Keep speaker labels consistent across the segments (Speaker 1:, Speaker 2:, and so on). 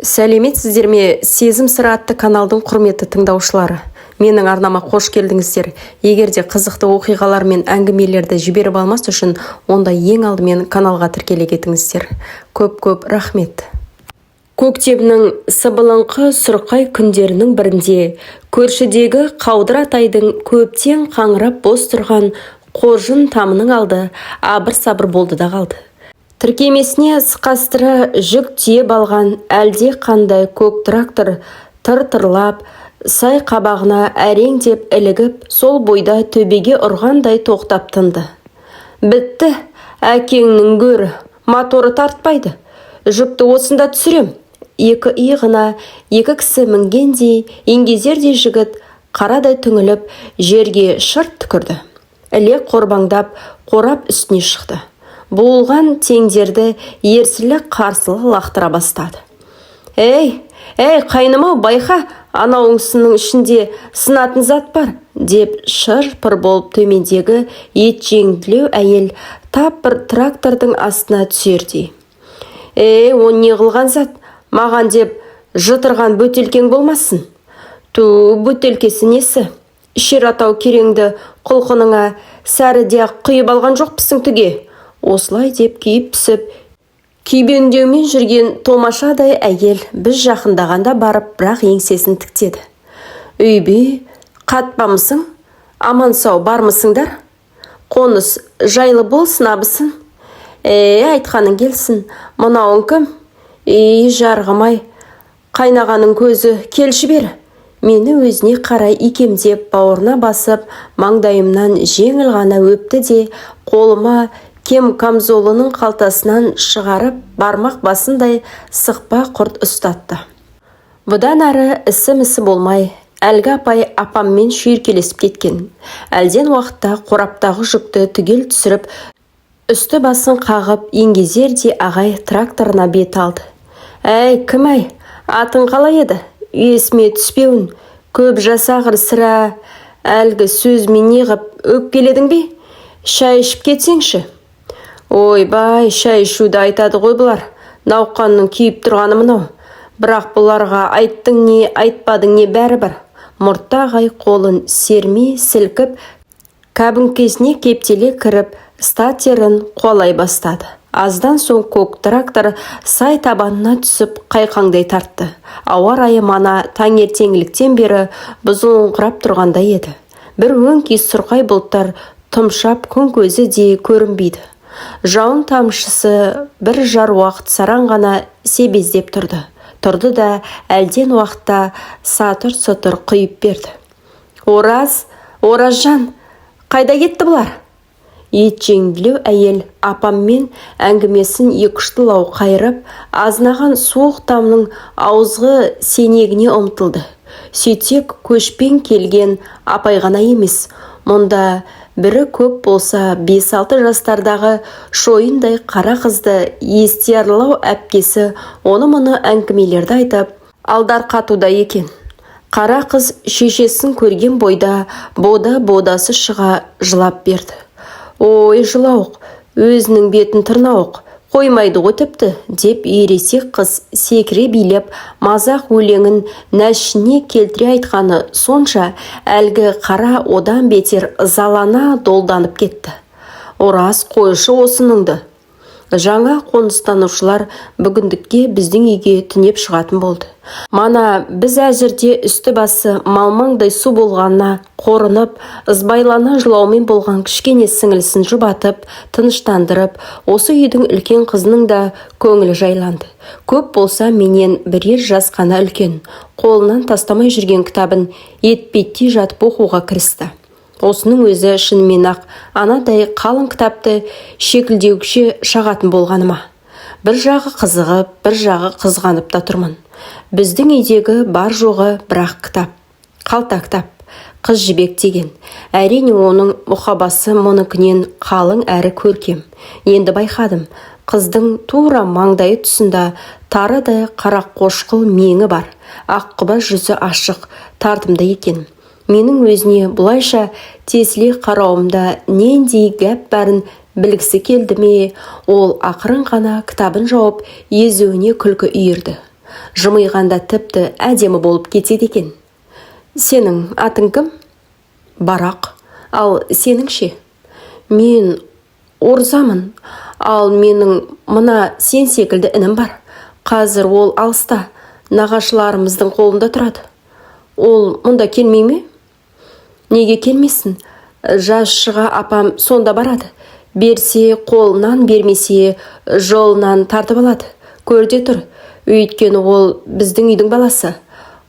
Speaker 1: Сәлеметсіздер ме, Сезім сыры атты каналдың құрметті тыңдаушылары! Менің арнама қош келдіңіздер! Егер де қызықты оқиғалар мен әңгімелерді жіберіп алмас үшін, онда ең алдымен каналға тіркеле кетіңіздер. Көп-көп рахмет! Көктемнің сыбылыңқы сұрқай күндерінің бірінде көршідегі Қаудыр атайдың көптен қаңырап бос тұрған қоржын тамының алды абыр-сабыр болды да қалды. Тіркемесіне сықастыра жүк тиеп алған әлде қандай көк трактор тыр-тырлап, сай қабағына әрең деп ілігіп, сол бойда төбеге ұрғандай тоқтап тынды. Бітті, әкеңнің көрі, моторы тартпайды. Жүкті осында түсірем. Екі иығына екі кісі мінгендей, еңгезердей жігіт қарадай түңіліп, жерге шырт түкірді. Іле қорбаңдап, қорап үстіне шықты. Буылған теңдерді ерсілі-қарсылы лақтыра бастады. Ей, ей, қайным-ау, байқа, анауыңсының ішінде сынатын зат бар, деп шыр-пыр болып төмендегі етжеңділеу әйел тап бір трактордың астына түсердей. Ей, о не қылған зат, маған деп жытырған бөтелкең болмасын. Ту, бөтелкесі несі? Ішер атау кереңді құлқыныңа сәріде-ақ құйып алған жоқпысың түге. Осылай деп күйіп-пісіп, күйбеңдеумен жүрген томашадай әйел біз жақындағанда барып бірақ еңсесін тіктеді. Үйбүй, қатпамысың? Аман-сау бармысыңдар? Қоныс жайлы болсын, абысын. Е, айтқаның келсін, мынауың кім? Ей, жарығым-ай, қайнағаның көзі, келші бері. Мені өзіне қарай икемдеп, бауырына басып, маңдайымнан жеңіл ғана өпті де, қолыма кем камзолының қалтасынан шығарып, бармақ басындай сықпа құрт ұстатты. Бұдан ары ісі-місі болмай, әлгі апай апаммен шүйіркелесіп кеткен. Әлден уақытта қораптағы жүкті түгел түсіріп, үсті-басын қағып, еңгезердей ағай тракторына бет алды. Әй, кім-әй, атың қалай еді? Есіме түспеуін, көп жасағыр сірә, әлгі сөзіме неғып өкпеледің бе? Шай ішіп кетсеңші. Ойбай, шай ішуді айтады ғой бұлар. Науқанның күйіп тұрғаны мынау. Бірақ бұларға айттың не, айтпадың не бәрібір. Мұртты ағай қолын сермей сілкіп, кәбіңкесіне кептеле кіріп, статерін қуалай бастады. Аздан соң көк трактор сай табанына түсіп қайқаңдай тартты. Ауа райы мана таңертеңгіліктен бері бұзылыңқырап тұрғандай еді. Бір өңкей сұрқай бұлттар тұмшап күн көзі де көрінбейді. Жауын тамшысы бір жар уақыт сараң ғана себездеп тұрды. Тұрды да әлден уақытта сатыр-сұтыр құйып берді. Ораз, Оразжан, қайда кетті бұлар? Етжеңділеу әйел апаммен әңгімесін екіұштылау қайырып, азынаған суық тамның ауызғы сенегіне ұмтылды. Сөйтсек, көшпен келген апай ғана емес, мұнда бірі көп болса 5-6 жастардағы шойындай қара қызды естиярлау әпкесі оны-мұны әңгімелерді айтып, алдарқатуда екен. Қара қыз шешесін көрген бойда бода-бодасы шыға жылап берді. Ой, жылауық, өзінің бетін тырнауық, қоймайды ғой тіпті, деп ересек қыз секіре билеп, мазақ өлеңін нәшіне келтіре айтқаны сонша, әлгі қара одан бетер ызалана долданып кетті. Ораз, қойшы осыныңды. Жаңа қоныстанушылар бүгіндікке біздің үйге түнеп шығатын болды. Мана біз әзірде үсті-басы малмаңдай су болғанына қорынып, ызбайлана жылаумен болған кішкене сіңілісін жұбатып, тыныштандырып, осы үйдің үлкен қызының да көңілі жайланды. Көп болса менен бірер жас қана үлкен, қолынан тастамай жүрген кітабын етпеттей жатып оқуға кірісті. Осының өзі шынымен-ақ анадай қалың кітапты шекілдеуікше шағатын болғаны ма? Бір жағы қызығып, бір жағы қызғанып та тұрмын. Біздің үйдегі бар-жоғы бір-ақ кітап. Қалта кітап. Қыз жібек деген. Әрине, оның мұқабасы мұныкінен қалың әрі көркем. Енді байқадым, қыздың тура маңдайы тұсында тарыдай қарақошқыл меңі бар. Аққұба жүзі ашық, тартымды екен. Менің өзіне бұлайша тесіле қарауымда нендей гәп барын білгісі келді ме, ол ақырын ғана кітабын жауып, езуіне күлкі үйірді. Жымиғанда тіпті әдемі болып кетеді екен. Сенің атың кім? Барақ. Ал сенің ше? Мен Орзамын. Ал менің мына сен секілді інім бар. Қазір ол алыста, нағашыларымыздың қолында тұрады. Ол мұнда келмей ме? Неге келмесін? Жаз шыға апам сонда барады. Берсе қолынан, бермесе жолынан тартып алады. Көр де тұр. Өйткені ол біздің үйдің баласы.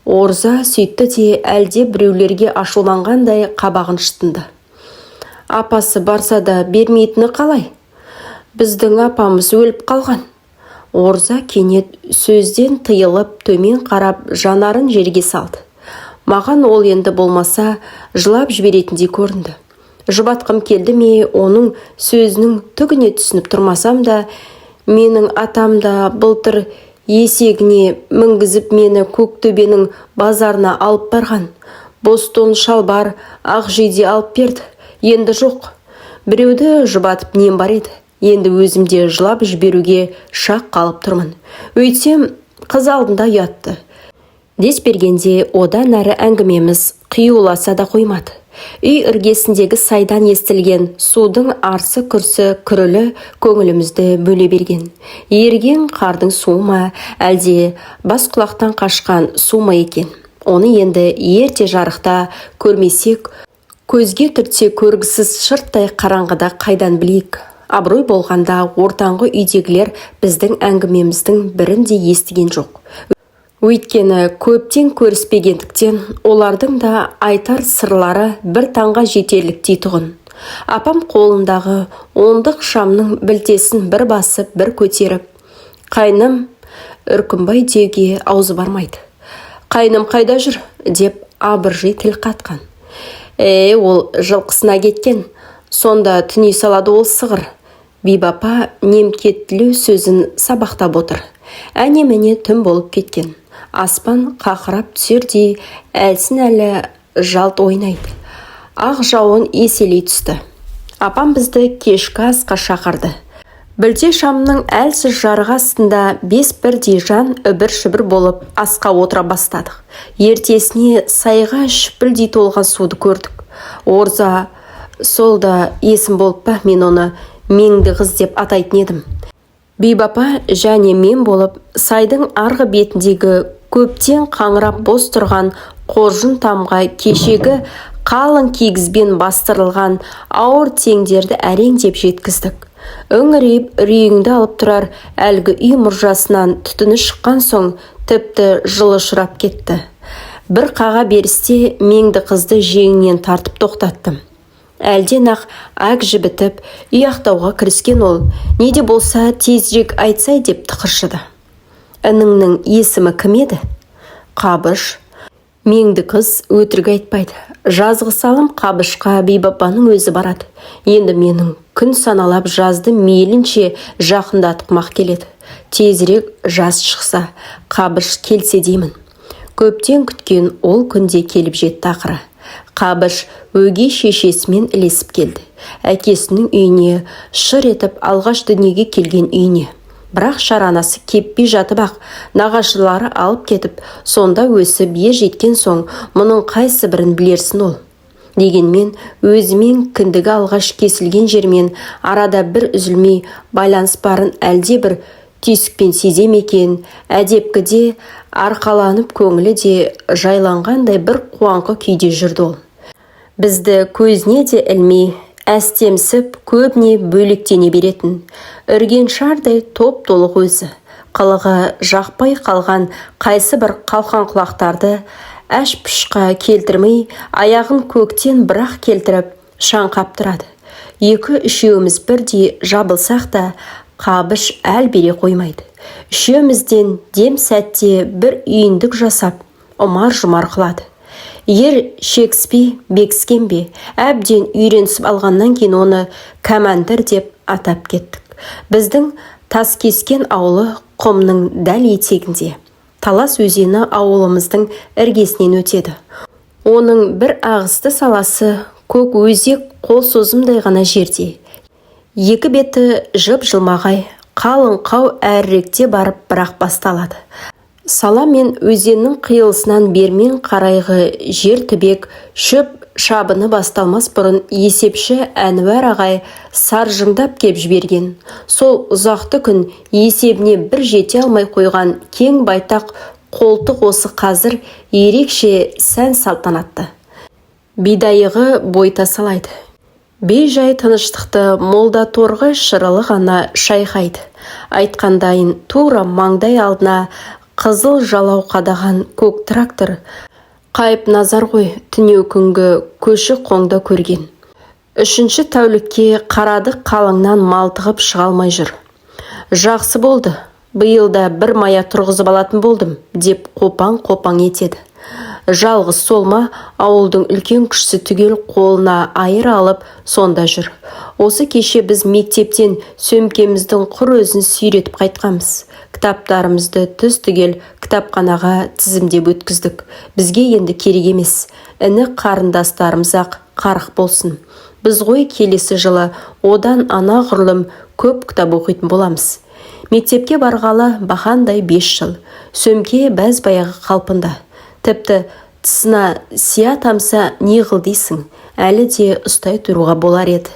Speaker 1: Орза сөйтті де әлде біреулерге ашуланғандай қабағын шытынды. Апасы барса да бермейтіні қалай? Біздің апамыз өліп қалған. Орза кенет сөзден тыйылып, төмен қарап, жанарын жерге салды. Маған ол енді болмаса жылап жіберетіндей көрінді. Жұбатқым келді ме, оның сөзінің түгіне түсініп тұрмасам да, менің атам да былтыр есегіне мінгізіп мені Көктөбенің базарына алып барған. Бостон шалбар, ақ жейде алып берді. Енді жоқ. Біреуді жұбатып нем бар еді? Енді өзім де жылап жіберуге шақ қалып тұрмын. Өйтсем, қыз алдында ұятты. Дес бергенде одан әрі әңгімеміз қиюласа да қоймады. Үй іргесіндегі сайдан естілген судың арсы-күрсі күрілі көңілімізді бөле берген. Еріген қардың суы ма, әлде бас құлақтан қашқан су ма екен? Оны енді ерте жарықта көрмесек, көзге түртсе көргісіз шырттай қараңғыда қайдан білейік? Абырой болғанда ортаңғы үйдегілер біздің әңгімеміздің бірін де естіген жоқ. Өйткені көптен көріспегендіктен олардың да айтар сырлары бір таңға жетерліктей тұғын. Апам қолындағы ондық шамның білтесін бір басып, бір көтеріп, қайным Үркімбай деуге аузы бармайды. Қайным қайда жүр? Деп абыржи тіл қатқан. Е, ол жылқысына кеткен. Сонда түней салады ол сығыр. Бибапа немкеттілеу сөзін сабақтап отыр. Әне-міне түн болып кеткен. Аспан қақырап түсердей әлсін әлі жалт ойнайды. Ақ жауын еселей түсті. Апам бізді кешкі асқа шақырды. Білте шамның әлсіз жарығы астында бес бірдей жан үбір-шүбір болып асқа отыра бастадық. Ертесіне сайға шүпілдей толған суды көрдік. Орза сол да есім болып па, мен оны Меңді қыз деп атайтын едім. Бибапа және мен болып сайдың арғы бетіндегі көптен қаңырап бос тұрған қоржын тамға кешегі қалың кигізбен бастырылған ауыр теңдерді әрең деп жеткіздік. Үңірейіп үрейіңді алып тұрар әлгі үй мұржасынан түтіні шыққан соң тіпті жылы ұшырап кетті. Бір қаға берісте Меңді қызды жеңінен тартып тоқтаттым. Әлден-ақ ак жібітіп, үй ақтауға кіріскен ол, не де болса тезірек айтсай деп тықыршыды. Ініңнің есімі кім еді? Қабыш. Меңді қыз өтірік айтпайды. Жазғы салым Қабышқа Бибапаның өзі барады. Енді менің күн саналап жазды мейлінше жақындатқым келеді. Тезірек жаз шықса, Қабыш келсе деймін. Көптен күткен ол күнде келіп жетті ақыры. Қабыш өгей шешесімен ілесіп келді. Әкесінің үйіне, шыр етіп алғаш дүниеге келген үйіне. Бірақ шаранасы кеппей жатып-ақ нағашылары алып кетіп, сонда өсіп ер жеткен соң мұның қайсы бірін білерсін ол. Дегенмен өзімен кіндігі алғаш кесілген жермен арада бір үзілмей байланыс барын әлде бір түйсікпен сезе ме екен, әдепкіде арқаланып көңілі де жайланғандай бір қуаңқы күйде жүрді ол. Бізді көзіне де ілмей, әстемсіп, көбіне бөлектене беретін. Үрген шардай топ-толық өзі. Қылығы жақпай қалған қайсы бір қалқан құлақтарды әш-пұшқа келтірмей, аяғын көктен бірақ келтіріп, шаңқап тұрады. Екі-үшеуміз бірдей жабылсақ та, Қабыш әл бере қоймайды. Үшеумізден дем сәтте бір үйіндік жасап, ұмар-жұмар қылады. Ер шекіспей бекіскен бе, әбден үйренісіп алғаннан кейін оны кәмәндір деп атап кеттік. Біздің Таскескен ауылы құмның дәл етегінде. Талас өзені ауылымыздың іргесінен өтеді. Оның бір ағысты саласы Көк өзек қол созымдай ғана жерде. Екі беті жып-жылмағай, қалың қау әріректе барып бірақ басталады. Сала мен өзеннің қиылысынан бермен қарайғы жер түбек шөп шабыны басталмас бұрын есепші Әнуар ағай саржыңдап кеп жіберген. Сол ұзақты күн есебіне бір жете алмай қойған кең байтақ қолтық осы қазір ерекше сән-салтанатты. Бидайығы бой тасалайды. Бей-жай тыныштықты молда торғай шырылы ғана шайқайды. Айтқандайын тура маңдай алдына қызыл жалау қадаған көк трактор Қайыпназар ғой түнеукүнгі көші-қонда көрген. Үшінші тәулікке қарадық қалыңнан малтығып шыға алмай жүр. Жақсы болды, биыл да бір мая тұрғызып алатын болдым, деп қопаң-қопаң етеді. Жалғыз сол ма, ауылдың үлкен кішісі түгел қолына айыр алып сонда жүр. Осы кеше біз мектептен сөмкеміздің құр өзін сүйретіп қайтқанбыз. Кітаптарымызды түз түгел кітапханаға тізімдеп өткіздік. Бізге енді керек емес. Іні қарындастарымыз-ақ қарық болсын. Біз ғой келесі жылы одан анағұрлым көп кітап оқитын боламыз. Мектепке барғалы бақандай 5 жыл. Сөмке бәз баяғы қалпында. Тіпті тысына сия тамса не қыл дейсің, әлі де ұстай тұруға болар еді.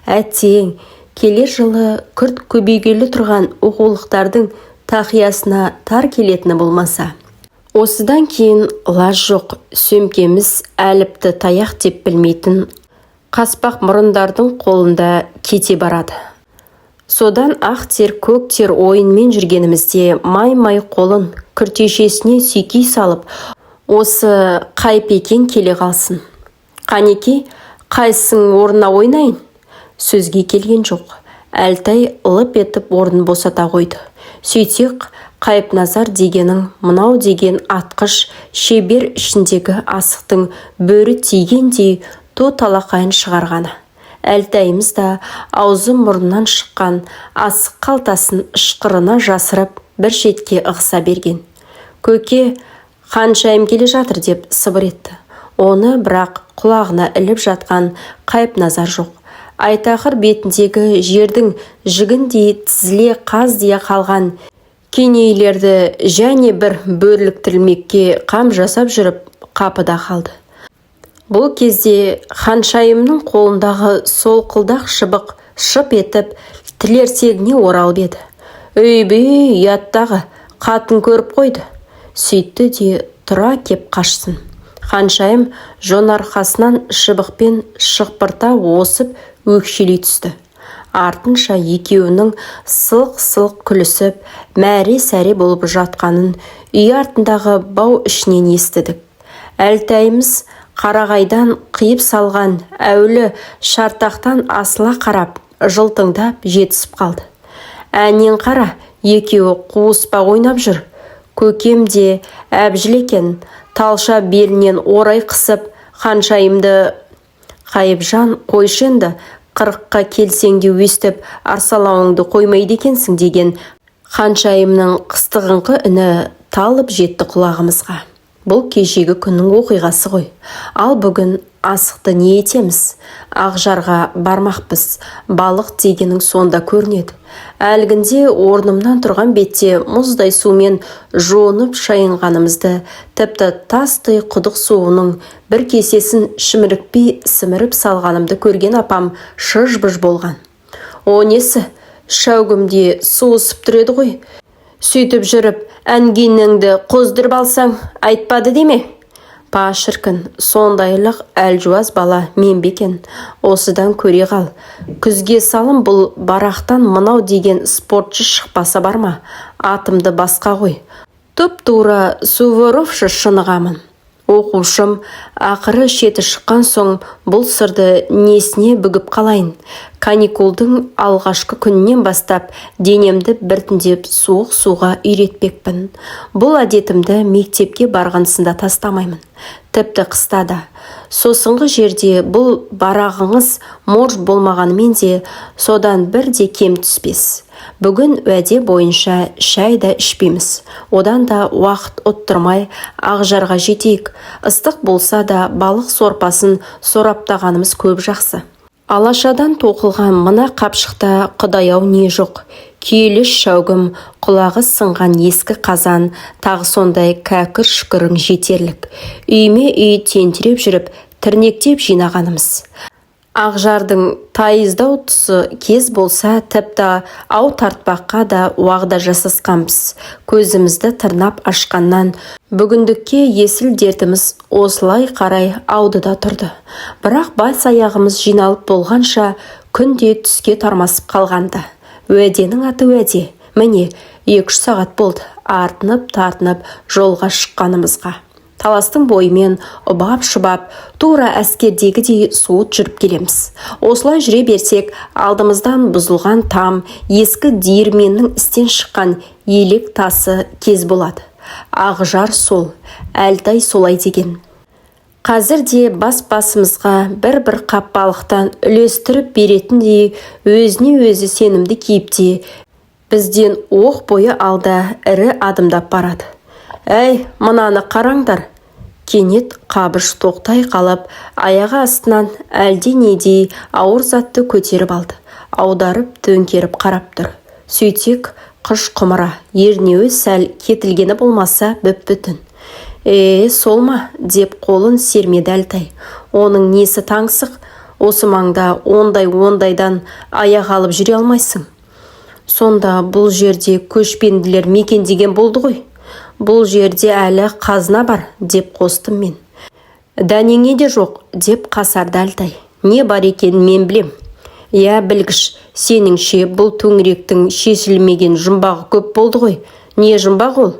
Speaker 1: Әттең, келер жылы күрт көбейгелі тұрған оқулықтардың тақиясына тар келетіні болмаса. Осыдан кейін лаж жоқ, сөмкеміз әліпті таяқ деп білмейтін қаспақ мұрындардың қолында кете барады. Содан ақ тер көк тер ойынмен жүргенімізде май-май қолын күртешесіне сүйкей салып, осы Қайыпекең келе қалсын. Қанеки, қайсысының орнына ойнайын? Сөзге келген жоқ. Әлтай лып етіп орнын босата қойды. Сөйтсек, Қайыпназар дегенің мынау деген атқыш шебер ішіндегі асықтың бөрі тигендей ту талақайын шығарғаны. Әлтайымыз да аузы мұрнынан шыққан асық қалтасын ышқырына жасырып бір шетке ығыса берген. Көке, Ханшайым келе жатыр деп сыбыр етті. Оны бірақ құлағына іліп жатқан Қайыпназар жоқ. Айтақыр бетіндегі жердің жігіндей тізіле қаздия қалған кенейлерді және бір бөрліктірмекке қам жасап жүріп қапыда қалды. Бұл кезде Ханшайымның қолындағы солқылдақ шыбық шып етіп тілерсегіне оралып еді. Үйбүй, ұяттағы, қатын көріп қойды. Сөйтті де тұра кеп қашсын. Ханшайым жонарқасынан шыбықпен шықпырта осып өкшелей түсті. Артынша екеуінің сылқ-сылқ күлісіп, мәре-сәре болып жатқанын үй артындағы бау ішінен естідік. Әлтайымыз қарағайдан қиып салған әулі шартақтан асыла қарап, жылтыңдап жетісіп қалды. Әнең қара, екеуі қуыспақ ойнап жүр. Көкем де әбжіл екен, талша белінен орай қысып, Ханшайымды. Қайыпжан, қойшы енді, 40-қа келсең де өстіп арсалауыңды қоймайды екенсің деген Ханшайымның қыстығыңқы үні талып жетті құлағымызға. Бұл кешегі күннің оқиғасы ғой. Ал бүгін асықты не етеміз? Ақжарға бармақпыз. Балық дегенің сонда көрінеді. Әлгінде орнымнан тұрған бетте мұздай сумен жуынып шайынғанымызды, тіпті тастай құдық суының бір кесесін шімірікпей сіміріп салғанымды көрген апам шыж-быж болған. О несі, шәугімде су ысып тұр еді ғой. Сөйтіп жүріп, әнгеніңді қоздырып алсаң, айтпады деме. Па шіркін, сондайлық әлжуаз бала мен бе екен? Осыдан көре қал. Күзге салым бұл барақтан мынау деген спортшы шықпаса бар ма? Атымды басқа ғой. Тұп-тура суворовшы шынығамын. Оқушым ақыры шеті шыққан соң бұл сырды несіне бүгіп қалайын? Каникулдың алғашқы күнінен бастап денемді біртіндеп суық суға үйретпекпін. Бұл әдетімді мектепке барғансында тастамаймын. Тіпті қыста да. Сосынғы жерде бұл барағыңыз морж болмағанымен де содан бір де кем түспес. Бүгін уәде бойынша шай да ішпейміз. Одан да уақыт ұттырмай Ақжарға жетейік. Ыстық болса да балық сорпасын сораптағанымыз көп жақсы. Алашадан тоқылған мына қапшықта құдай-ау не жоқ. Күйелеш шәугім, құлағы сынған ескі қазан, тағы сондай кәкір-шүкірің жетерлік. Үйме-үй тентіреп жүріп, тірнектеп жинағанымыз. Ақжардың тайыздау тұсы кез болса, тіпті ау тартпаққа да уағда жасасқанбыз. Көзімізді тырнап ашқаннан бүгіндікке есіл дертіміз осылай қарай ауды да тұрды. Бірақ бас-аяғымыз жиналып болғанша күн де түске тармасып қалған-ды. Уәденің аты уәде. Міне, 2-3 сағат болды артынып-тартынып жолға шыққанымызға. Таластың бойымен ұбап-шұбап, тура әскердегідей суыт жүріп келеміз. Осылай жүре берсек, алдымыздан бұзылған там, ескі диірменнің істен шыққан елек тасы кез болады. Ақжар сол, Әлтай солай деген. Қазір де бас-басымызға бір-бір қап балықтан үлестіріп беретіндей өзіне-өзі сенімді кейіпте бізден оқ бойы алда ірі адымдап барады. Әй, мынаны қараңдар! Кенет Қабыш тоқтай қалып, аяғы астынан әлденедей ауыр затты көтеріп алды. Аударып төңкеріп қарап тұр. Сөйтсек, қыш құмыра, ернеуі сәл кетілгені болмаса бүп-бүтін. «Е, сол ма?» деп қолын сермеді Әлтай. «Оның несі таңсық? Осы маңда ондай-ондайдан аяқ алып жүре алмайсың. Сонда бұл жерде көшпенділер мекендеген болды ғой. Бұл жерде әлі қазына бар», деп қостым мен. «Дәнеңе де жоқ», деп қасарды Әлтай. «Не бар екенін мен білем». «Иә, білгіш, сеніңше бұл төңіректің шешілмеген жұмбағы көп болды ғой. Не жұмбақ ол?»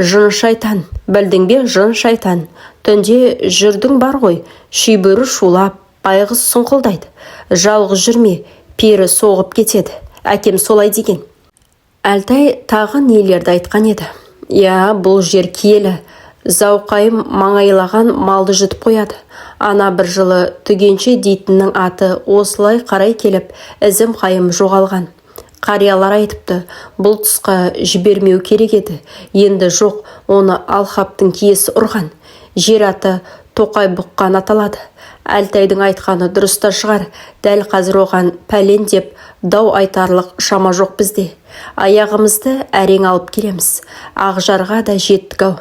Speaker 1: «Жын шайтан, білдің бе, жын шайтан. Түнде жүрдің бар ғой, шибөрі шулап, байғұс сұңқылдайды. Жалғыз жүрме, пері соғып кетеді. Әкем солай деген». Әлтай тағы нелерді айтқан еді. «Иә, бұл жер киелі. Зауқайым маңайлаған малды жұтып қояды. Ана бір жылы Түгенше дейтіннің аты осылай қарай келіп, ізім-қайым жоғалған. Қариялар айтыпты, бұл тұсқа жібермеу керек еді. Енді жоқ, оны алқаптың киесі ұрған. Жер аты Тоқай бұққан аталады. Әлтайдың айтқаны дұрыс та шығар, дәл қазір оған пәлен деп дау айтарлық шама жоқ бізде. Аяғымызды әрең алып келеміз. Ақжарға да жеттік-ау.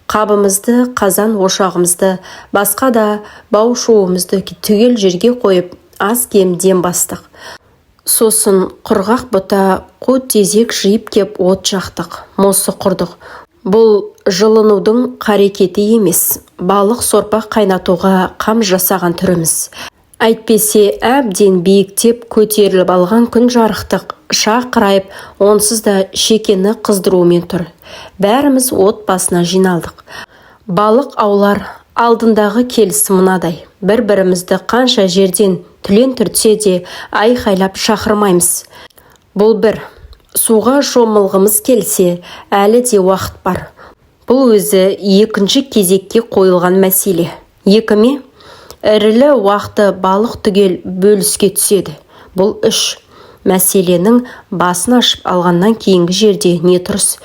Speaker 1: Қабымызды, қазан ошағымызды, басқа да бау-шуымызды түгел жерге қойып, аз-кем дем бастық. Сосын құрғақ бұта, қу тезек жиып кеп от жақтық, мосы құрдық. Бұл жылынудың қарекеті емес, балық сорпа қайнатуға қам жасаған түріміз. Әйтпесе әбден биіктеп көтеріліп алған күн жарықтық шақырайып, онсыз да шекені қыздырумен тұр. Бәріміз от басына жиналдық. Балық аулар алдындағы келісім мынадай: бір-бірімізді қанша жерден түлен түртсе де айқайлап шақырмаймыз. Бұл бір. Суға шомылғымыз келсе, әлі де уақыт бар. Бұл өзі екінші кезекке қойылған мәселе. Екі ме? Ірілі уақты балық түгел бөліске түседі. Бұл үш. Мәселенің басын ашып алғаннан кейінгі жерде не тұрыс.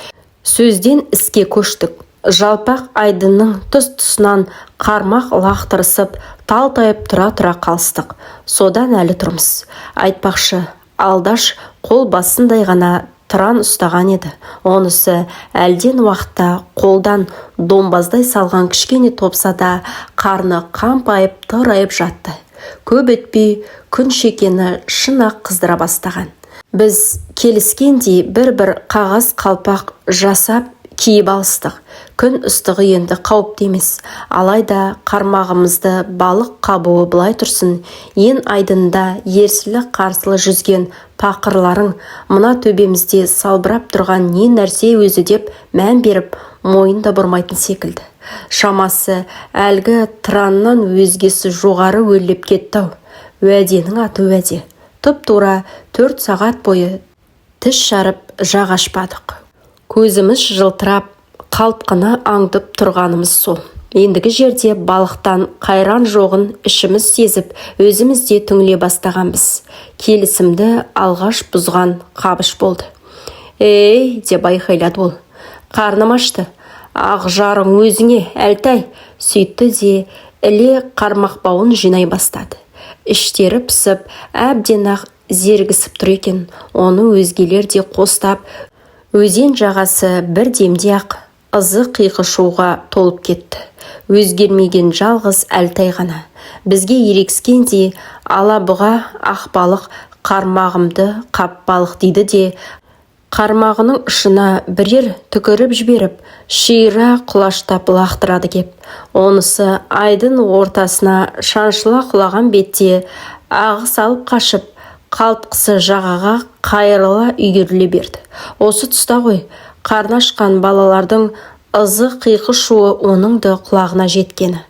Speaker 1: Сөзден іске көштік. Жалпақ айдынның тұс-тұсынан қармақ лақтырысып, талтайып тұра-тұра қалыстық. Содан әлі тұрмыз. Айтпақшы, Алдаш қол басындай ғана тыран ұстаған еді. Онысы әлден уақытта қолдан домбаздай салған кішкене топсада қарны қампайып тырайып жатты. Көп өтпей күн шекені шын-ақ қыздыра бастаған. Біз келіскендей бір-бір қағаз қалпақ жасап киіп алыстық. Күн ыстығы енді қауіпті емес. Алайда қармағымызды балық қабуы былай тұрсын, ен айдында ерсілі-қарсылы жүзген пақырларың мына төбемізде салбырап тұрған не нәрсе өзі деп мән беріп, мойын да бұрмайтын секілді. Шамасы әлгі тыраннан өзгесі жоғары өрлеп кетті-ау. Уәденің аты уәде. Тұп-тура 4 сағат бойы тіс жарып жақ ашпадық. Көзіміз жылтырап, қалтқыны аңдып тұрғанымыз сол. Ендігі жерде балықтан қайран жоғын ішіміз сезіп, өзіміз де түңіле бастағанбыз. Келісімді алғаш бұзған Қабыш болды. «Ей!» деп айқайлады ол. «Қарным ашты. Ақ жарың өзіңе, Әлтай!» Сөйтті де іле қармақбауын жинай бастады. Іштері пысып, әбден-ақ Зерігісіп тұр екен. Оны өзгелер де қостап, өзен жағасы бір демде-ақ ызы-қиқы шуға толып кетті. Өзгермеген жалғыз Әлтай ғана. Бізге ерегіскендей, «Алабұға, ақбалық, қармағымды қап балық», – дейді де, қармағының ұшына бірер түкіріп жіберіп, шиыра құлаштап лақтырады кеп. Онысы айдын ортасына шаншыла құлаған бетте ағыс алып қашып, қалтқысы жағаға қайырыла үйіріле берді. Осы тұста ғой қарны ашқан балалардың ызы-қиқы шуы оның да құлағына жеткені.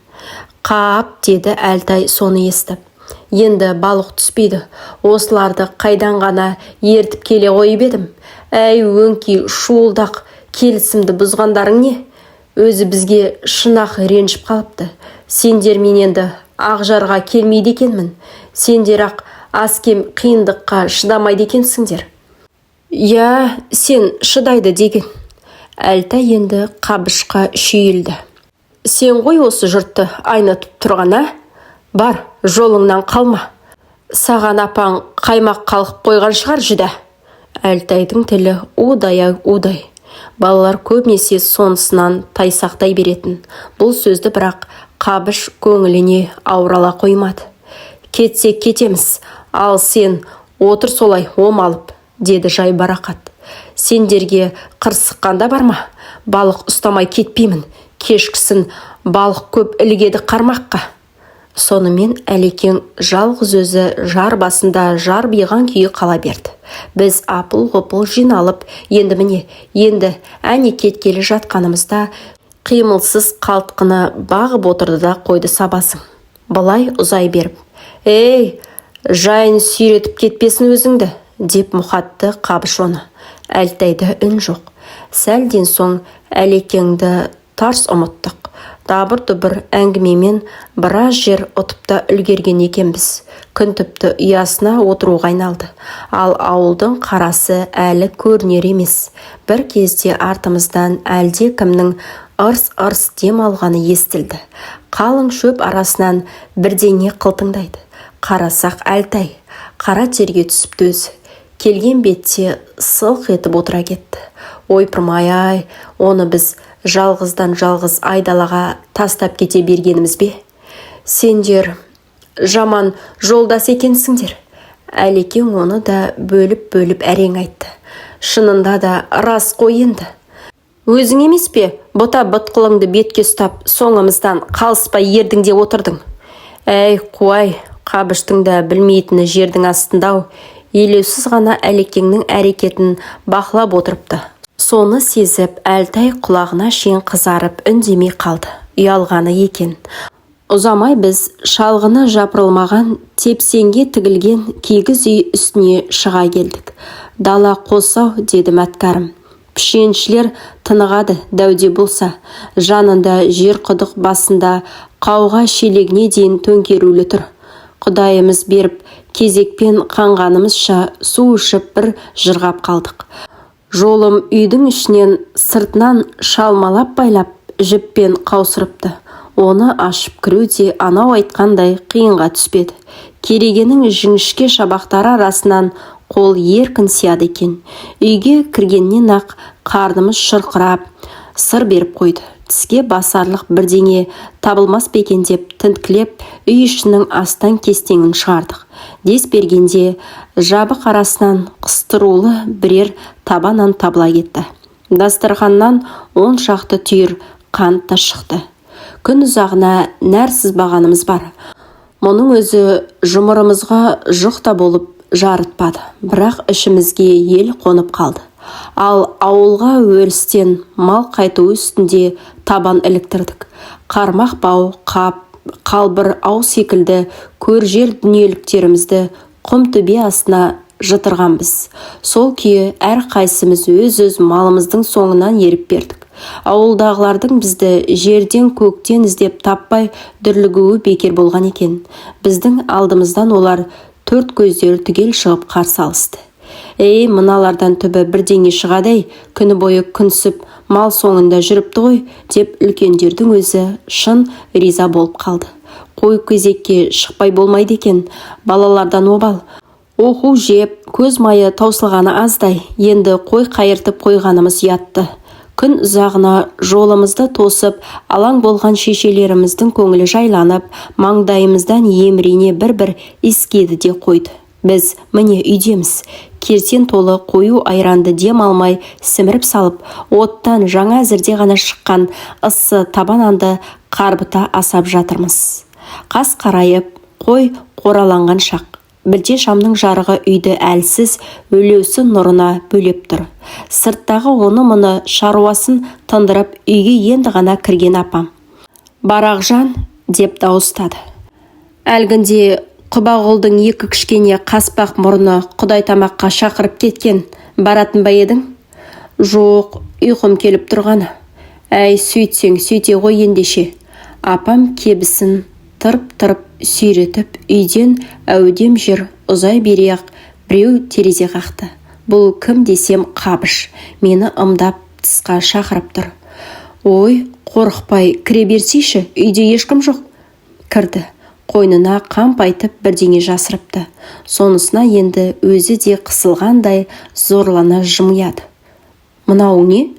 Speaker 1: «Қап», – деді Әлтай соны естіп. «Енді балық түспейді. Осыларды қайдан ғана ертіп келе қойып едім? Әй, өңкей шуылдақ, келісімді бұзғандарың не? Өзі бізге шын-ақ ренжіп қалыпты. Сендермен енді Ақжарға келмейді екенмін. Сендер-ақ аз-кем қиындыққа шыдамайды екенсіңдер». «Иә, сен шыдайды деген». Әлтай енді Қабышқа шүйілді. «Сен ғой осы жұртты айнытып тұрған, ә? Бар, жолыңнан қалма. Саған апаң қаймақ қалқып қойған шығар жүдә». Әлтайдың тілі удай, удай. Балалар көбінесе сонысынан тайсақтай беретін. Бұл сөзді бірақ Қабыш көңіліне ауыр ала қоймады. «Кетсек кетеміз, ал сен отыр солай омалып», – деді жайбарақат. «Сендерге қырсыққанда бар ма? Балық ұстамай кетпеймін. Кешкісін балық көп ілігеді қармаққа». Сонымен Әлекең жалғыз өзі жар басында жарбиған күйі қала берді. Біз апыл-ғұпыл жиналып, енді міне, енді әне кеткелі жатқанымызда қимылсыз қалтқыны бағып отырды да қойды сабасың. Былай ұзай беріп: «Ей, жайын сүйретіп кетпесін өзіңді», – деп мұқатты Қабыш оны. Әлтайда үн жоқ. Сәлден соң Әлекеңді тарс ұмыттық. Дабыр-дұбыр әңгімемен біраз жер ұтып та үлгерген екенбіз. Күн тіпті ұясына отыруға айналды. Ал ауылдың қарасы әлі көрінер емес. Бір кезде артымыздан әлде кімнің ырс-ырс дем алғаны естілді. Қалың шөп арасынан бірдеңе қылтыңдайды. Қарасақ, Әлтай. Қара терге түсіпті өзі. Келген бетте сылқ етіп отыра кетті. Ойпырмай-ай, оны біз жалғыздан жалғыз айдалаға тастап кете бергеніміз бе? «Сендер жаман жолдас екенсіңдер». Әлекең оны да бөліп-бөліп әрең айтты. «Шынында да рас қой енді. Өзің емес пе, бұта бытқылыңды бетке ұстап, соңымыздан қалыспай ердің де отырдың?» «Әй, қуай, Қабыштың да білмейтіні жердің астында-ау. Елеусіз ғана Әлекеңнің әрекетін бақылап отырыпты. Соны сезіп, Әлтай құлағына шейін қызарып, үндемей қалды. Ұялғаны екен. Ұзамай біз шалғыны жапырылмаған, тепсеңге тігілген кигіз үй үстіне шыға келдік. «Дала қос-ау», – деді Мәткәрім. «Пішеншілер тынығады дәуде болса». Жанында жер құдық басында қауға шелегіне дейін төңкерулі тұр. Құдайымыз беріп, кезекпен қанғанымызша су ішіп, бір жырғап қалдық. Жолым үйдің ішінен сыртынан шалмалап байлап, жіппен қаусырыпты. Оны ашып кіру де анау айтқандай қиынға түспеді. Керегенің жіңішке шабақтары арасынан қол еркін сияды екен. Үйге кіргеннен-ақ қарнымыз шұрқырап сыр беріп қойды. Тіске басарлық бірдеңе табылмас па екен деп тінткілеп, үй ішінің астаң-кестеңін шығардық. Дес бергенде жабық арасынан қыстырулы бірер таба нан табыла кетті. Дастарханнан 10 шақты түйір қант та шықты. Күн ұзағына нәр сызбағанымыз бар. Мұның өзі жұмырымызға жұқ та болып жарытпады, бірақ ішімізге ел қонып қалды. Ал ауылға өрістен мал қайту үстінде табан іліктірдік. Қармақ, бау, қап, қалбыр, ау секілді көржер дүниеліктерімізді құм төбе астына жытырғанбыз. Сол күйі әрқайсымыз өз-өз малымыздың соңынан еріп бердік. Ауылдағылардың бізді жерден көктен іздеп таппай дүрлігуі бекер болған екен. Біздің алдымыздан олар төрт көздері түгел шығып қарсы алысты. «Ей, мыналардан түбі бірдеңе шығады-ай, күні бойы күнсіп мал соңында жүріпті ғой», – деп үлкендердің өзі шын риза болып қалды. Қой кезекке шықпай болмайды екен. Балалардан обал. Оқу жеп, көз майы таусылғаны аздай, енді қой қайыртып қойғанымыз ұятты. Күн ұзағына жолымызды тосып, алаң болған шешелеріміздің көңілі жайланып, маңдайымыздан емірене бір-бір иіскеді де қойды. Біз, міне, үйдеміз. Керсен толы қою айранды дем алмай сіміріп салып, оттан жаңа әзірде ғана шыққан ыссы таба нанды қарбыта асап жатырмыз. Қас қарайып, қой қораланған шақ. Білте шамның жарығы үйді әлсіз, өлеусі нұрына бөлеп тұр. Сырттағы оны-мұны шаруасын тындырып, үйге енді ғана кірген апам: "Барақжан!" – деп дауыстады. "Әлгінде Құбағұлдың екі кішкене қаспақ мұрны құдай тамаққа шақырып кеткен, баратын ба едің?" "Жоқ, ұйқым келіп тұрғаны." "Әй, сөйтсең, сөйте ғой ендеше." Апам кебісін тырп-тырп сүйретіп, үйден әудем жер ұзай бере-ақ біреу терезе қақты. Бұл кім десем, Қабыш мені ымдап тысқа шақырып тұр. "Ой, қорықпай кіре берсейші, үйде ешкім жоқ." Кірді. Қойнына қампайтып бірдеңе жасырыпты. Сонысына енді өзі де қысылғандай зорлана жымияды. "Мынауың не?"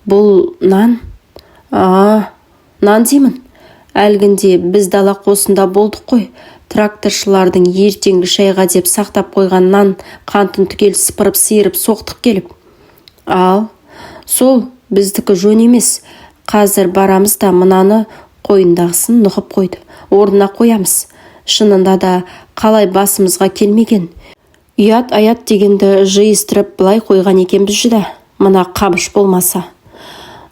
Speaker 1: "Бұл нан." "А, нан деймін. Әлгінде біз дала қосында болдық қой. Тракторшылардың ертеңгі шайға деп сақтап қойған нан қантын түгел сыпырып-сиырып соқтық келіп." "Ал, сол біздікі жөн емес. Қазір барамыз да мынаны," қойнындағысын нұқып қойды, "орнына қоямыз. Шынында да, қалай басымызға келмеген? Ұят аят дегенді жиыстырып былай қойған екенбіз жүдә. Мына Қабыш болмаса.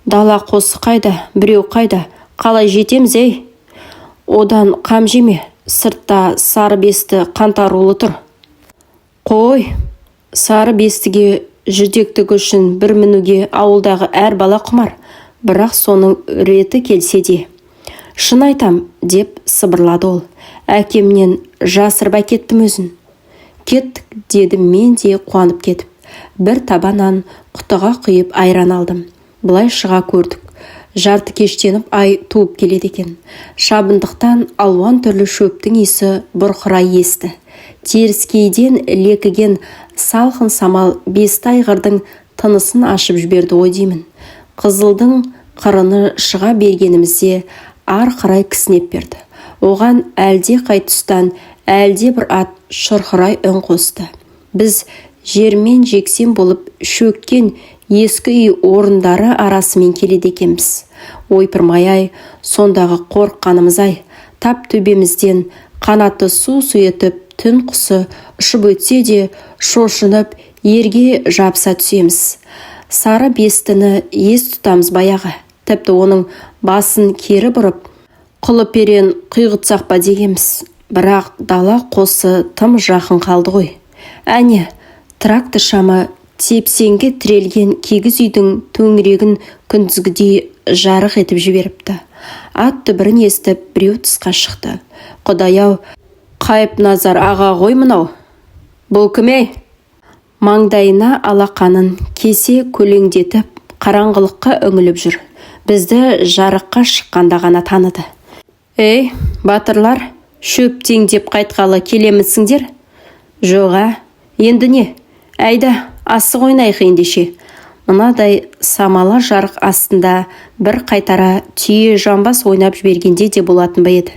Speaker 1: Дала қосы қайда, біреу қайда? Қалай жетеміз, ей?" "Одан қам жеме, сыртта сары бесті қаңтарулы тұр." "Қой, сары бестіге жүрдектігі үшін бір мінуге ауылдағы әр бала құмар. Бірақ соның реті келсе де." "Шын айтам," деп сыбырлады ол. "Әкемнен жасырып әкеттім өзін." "Кеттік," дедім мен де қуанып кетіп. Бір таба нан, құтыға құйып айран алдым. Былай шыға көрдік. Жартыкештеніп ай туып келеді екен. Шабындықтан алуан түрлі шөптің иісі бұрқырай есті. Теріскейден лекіген салқын самал бесті айғырдың тынысын ашып жіберді ғой деймін. Қызылдың қырыны шыға бергенімізде арқырай кісінеп берді. Оған әлде қай тұстан әлде бір ат шұрқырай үн қосты. Біз жермен жексен болып шөккен ескі үй орындары арасымен келеді екенбіз. Ойпырмай-ай, сондағы қорыққанымыз-ай! Тап төбемізден қанаты су-су етіп түн құсы ұшып өтсе де, шошынып ерге жабыса түсеміз. Сары бестіні ес тұтамыз баяғы. Тіпті оның басын кері бұрып, құлыперен құйғытсақ па дегенбіз. Бірақ дала қосы тым жақын қалды ғой. Әне, трактор шамы тепсеңге тірелген кигіз үйдің төңірегін күндізгідей жарық етіп жіберіпті. Ат дүбірін естіп, біреу тысқа шықты. Құдай-ау, Қайыпназар аға ғой мынау! "Бұл кім, ей?" Маңдайына алақанын кесе көлеңдетіп, қараңғылыққа үңіліп жүр. Бізді жарыққа шыққанда ғана таныды. "Ей, батырлар, шөп теңдеп қайтқалы келемісіңдер?" "Жоқ, ә? Енді не? Әйда, асық ойнайық ендеше." Мынадай самала жарық астында бір қайтара түйе жамбас ойнап жібергенде де болатын ба еді.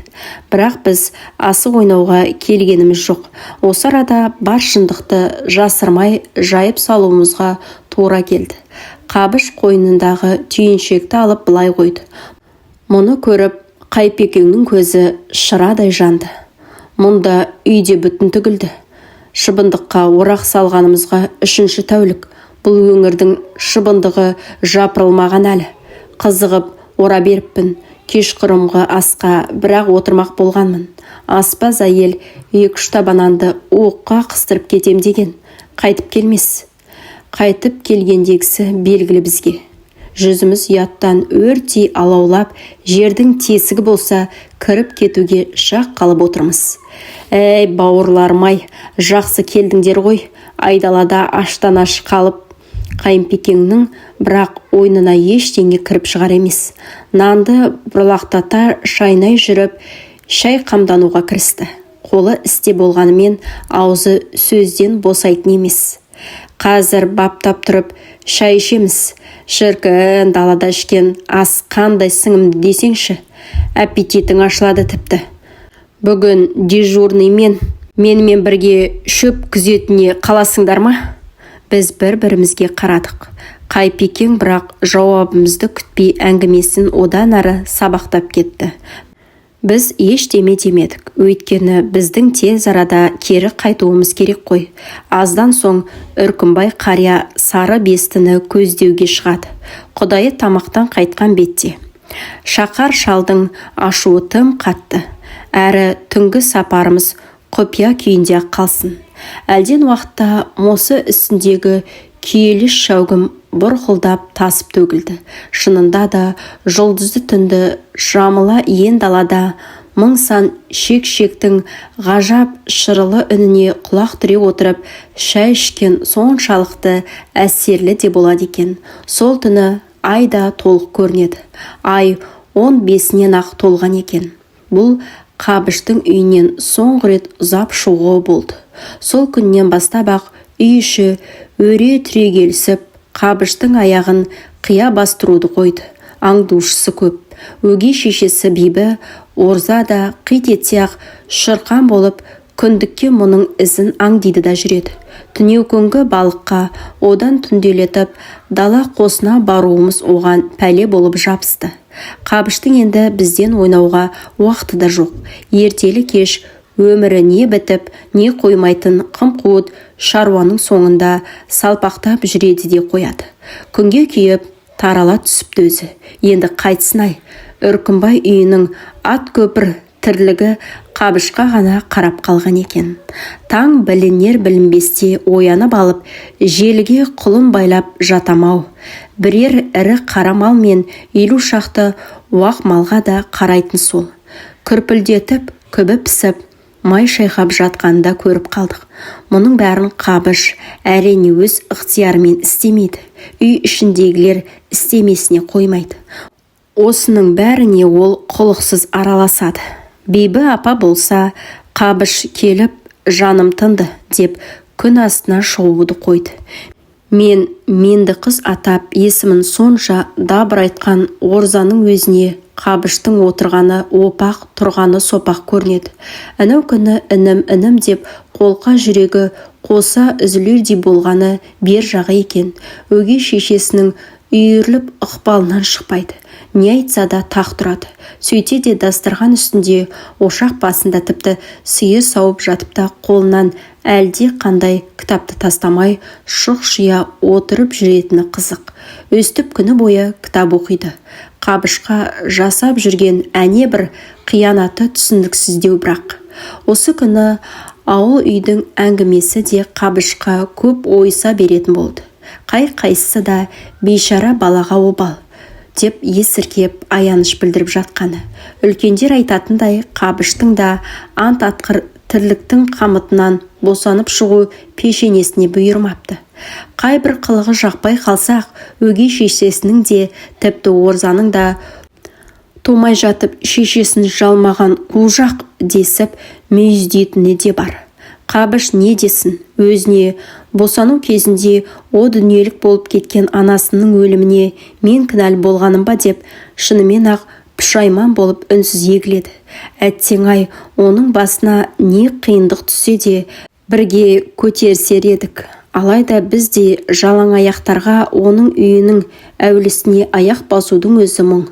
Speaker 1: Бірақ біз асық ойнауға келгеніміз жоқ. Осы арада бар шындықты жасырмай жайып салуымызға тура келді. Қабыш қойнындағы түйіншекті алып былай қойды. Мұны көріп, Қайыпекеңнің көзі шырадай жанды. "Мұнда үйде бүтін түгілді. Шыбындыққа орақ салғанымызға үшінші тәулік. Бұл өңірдің шыбындығы жапырылмаған әлі. Қызығып ора беріппін. Кешқұрымғы асқа бірақ отырмақ болғанмын. Аспаз әйел екі-үш таба нанды уыққа қыстырып кетем деген. Қайтып келмес. Қайтып келгендегісі белгілі бізге. Жүзіміз ұяттан өрттей алаулап, жердің тесігі болса, кіріп кетуге шақ қалып отырмыз. Әй, бауырларым-ай, жақсы келдіңдер ғой. Айдалада аштан-аш қалып." Қайынпекеңнің бірақ ойнына ештеңе кіріп шығар емес. Нанды бұрлақтата шайнай жүріп, шай қамдануға кірісті. Қолы істе болғанымен, аузы сөзден босайтын емес. Қазір баптап тұрып шай ішеміз. Шіркін, далада ішкен ас қандай сіңімді десеңші. Аппетитің ашылады тіпті. Бүгін дежурный мен. Менімен бірге шөп күзетіне қаласыңдар ма? Біз бір-бірімізге қарадық. Қайпекең бірақ жауабымызды күтпей, әңгімесін одан ары сабақтап кетті. Біз ештеме демедік, өйткені біздің тез арада кері қайтуымыз керек қой. Аздан соң Үркімбай қария сары бестіні көздеуге шығады. Құдайы тамақтан қайтқан бетте. Шақар шалдың ашуы тым қатты. Әрі түнгі сапарымыз құпия күйінде қалсын. Әлден уақытта мосы үстіндегі күйеліс шәугім бұрқылдап тасып төгілді. Шынында да, жұлдызды түнді жамыла иен далада мың сан шек-шектің ғажап шырылы үніне құлақ түре отырып шай ішкен соншалықты әсерлі де болады екен. Сол түні ай да толық көрінеді. Ай 15-інен-ақ толған екен. Бұл Қабыштың үйінен соңғы рет ұзап шығуы болды. Сол күннен бастап-ақ үй іші өре түрегелісіп, Қабыштың аяғын қия бастыруды қойды. Аңдушысы көп. Өгей шешесі Бибі Орза да қит етсе-ақ шырқан болып, күндікке мұның ізін аңдиды да жүреді. Түнеукүнгі балыққа, одан түнделетіп дала қосына баруымыз оған пәле болып жабысты. Қабыштың енді бізден ойнауға уақыты да жоқ. Ертелі-кеш өмірі не бітіп, не қоймайтын қым-қуыт шаруаның соңында салпақтап жүреді де қояды. Күнге күйіп, тарала түсіпті өзі. Енді қайтсын-ай, Үркімбай үйінің ат көпір тірлігі Қабышқа ғана қарап қалған екен. Таң білінер-білінбесте оянып алып, желіге құлын байлап жатам-ау. Бірер ірі қара мал мен 50 шақты уақ малға да қарайтын сол. Күрпілдетіп, күбі пісіп, май шайқап жатқанында көріп қалдық. Мұның бәрін Қабыш әрине өз ықтиярымен істемейді. Үй ішіндегілер істемесіне қоймайды. Осының бәріне ол құлықсыз араласады. Бибі апа болса, Қабыш келіп, жаным тынды деп күн астына шығуды қойды. Мен менді қыз атап, есімін сонша дабырайтқан Орзаның өзіне Қабыштың отырғаны опақ, тұрғаны сопақ көрінеді. Әнеу күні інім, інім деп қолқа жүрегі қоса үзілердей болғаны бер жағы екен. Өгей шешесінің үйіріліп ықпалынан шықпайды. Не айтса да тақ тұрады. Сөйтсе де дастархан үстінде, ошақ басында, тіпті сиыр сауып жатып та қолынан әлде қандай кітапты тастамай, шұқшия отырып жүретіні қызық. Өстіп күні бойы кітап оқиды. Қабышқа жасап жүрген әне бір қиянаты түсініксіздеу бірақ. Осы күні ауыл үйдің әңгімесі де Қабышқа көп ойыса беретін болды. Қай-қайсысы да бейшара балаға обал деп есіркеп аяныш білдіріп жатқаны. Үлкендер айтатындай, Қабыштың да ант атқыр тірліктің қамытынан босанып шығу пешенесіне бұйырмапты. Қай бір қылығы жақпай қалсақ, өгей шешесінің де, тіпті Орзаның да тумай жатып шешесін жалмаған қужақ десіп мүйіздейтіні де бар. Қабыш не десін, өзіне босану кезінде о дүниелік болып кеткен анасының өліміне мен кінәлі болғаным ба деп шынымен-ақ пұшайман болып үнсіз егіледі. Әттең-ай, оның басына не қиындық түссе де бірге көтерісер едік. Алайда біз де жалаңаяқтарға оның үйінің әулісіне аяқ басудың өзі мұң.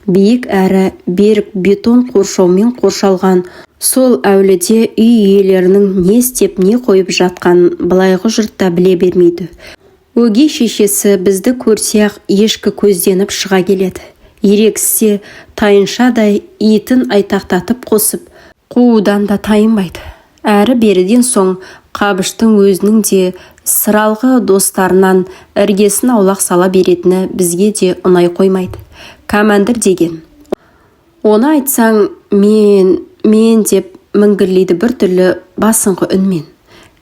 Speaker 1: Биік әрі берік бетон қоршаумен қоршалған сол әуліде үй иелерінің не істеп, не қойып жатқанын былайғы жұрт та біле бермейді. Өгей шешесі бізді көрсе-ақ ешкі көзденіп шыға келеді. Ерегіссе тайыншадай итін айтақтатып қосып, қуудан да тайынбайды. Әрі беріден соң Қабыштың өзінің де сыралғы достарынан іргесін аулақ сала беретіні бізге де ұнай қоймайды. Кәмәндір деген. Оны айтсаң, мен, мен деп міңгірлейді біртүрлі басыңқы үнмен.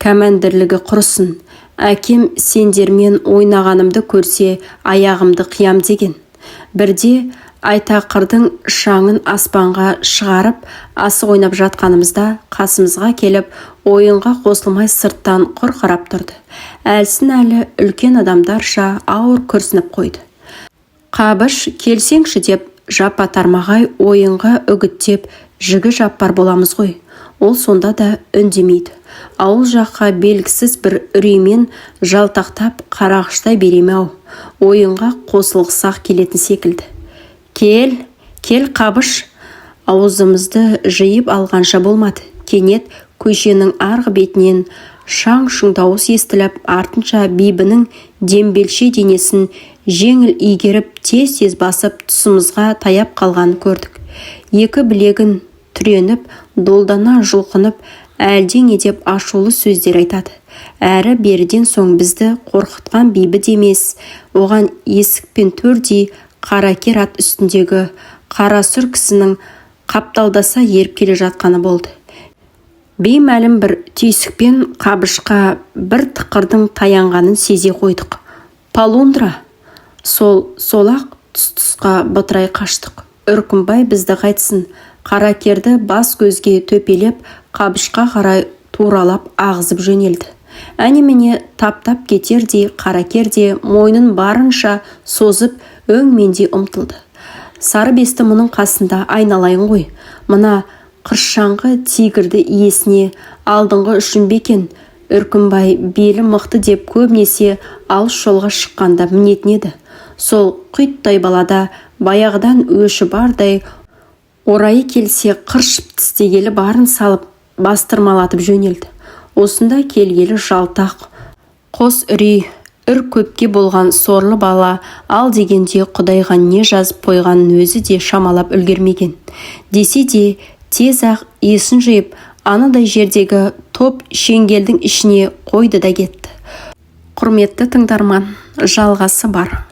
Speaker 1: Кәмәндірлігі құрысын. Әкем сендермен ойнағанымды көрсе, аяғымды қиям деген. Бірде Айтақырдың шаңын аспанға шығарып асық ойнап жатқанымызда қасымызға келіп, ойынға қосылмай сырттан құр қарап тұрды. Әлсін-әлі үлкен адамдарша ауыр күрсініп қойды. «Қабыш, келсеңші», – деп жапа-тармағай ойынға үгіттеп жігі-жаппар боламыз ғой. Ол сонда да үндемейді. Ауыл жаққа белгісіз бір үреймен жалтақтап қарағыштай бере ме-ау, ойынға қосылғысы-ақ келетін секілді. «Кел, кел, Қабыш!» Аузымызды жиып алғанша болмады, кенет көшенің арғы бетінен шаң-шұң дауыс естіліп, артынша Бибінің дембелше денесін жеңіл игеріп, тез-тез басып, тұсымызға таяп қалғанын көрдік. Екі білегін түреніп, долдана жұлқынып, әлдене деп ашулы сөздер айтады. Әрі-беріден соң бізді қорқытқан Бибі де емес, оған есік пен төрдей қаракер ат үстіндегі қарасұр кісінің қапталдаса еріп келе жатқаны болды. Беймәлім бір түйсікпен Қабышқа бір тықырдың таянғанын сезе қойдық. Полундра! Сол сол-ақ, тұс-тұсқа бытырай қаштық. Үркімбай бізді қайтсын, қаракерді бас-көзге төпелеп, Қабышқа қарай туралап ағызып жөнелді. Әне-міне таптап кетердей қаракер де мойнын барынша созып, өңмендей ұмтылды. Сары бесті мұның қасында айналайын ғой. Мына қыршаңғы тигрді иесіне алдыңғы үшін бе екен, Үркімбай белі мықты деп көбінесе алыс жолға шыққанда мінетін еді. Сол құйттай балада баяғыдан өші бардай, орайы келсе қыршып тістегелі барын салып бастырмалатып жөнелді. Осында келгелі жалтақ, қос үрей, үр көпке болған сорлы бала ал дегенде құдайға не жазып қойғанын өзі де шамалап үлгермеген. Десе де тез-ақ есін жиып, анадай жердегі топ шеңгелдің ішіне қойды да кетті. Құрметті тыңдарман, жалғасы бар.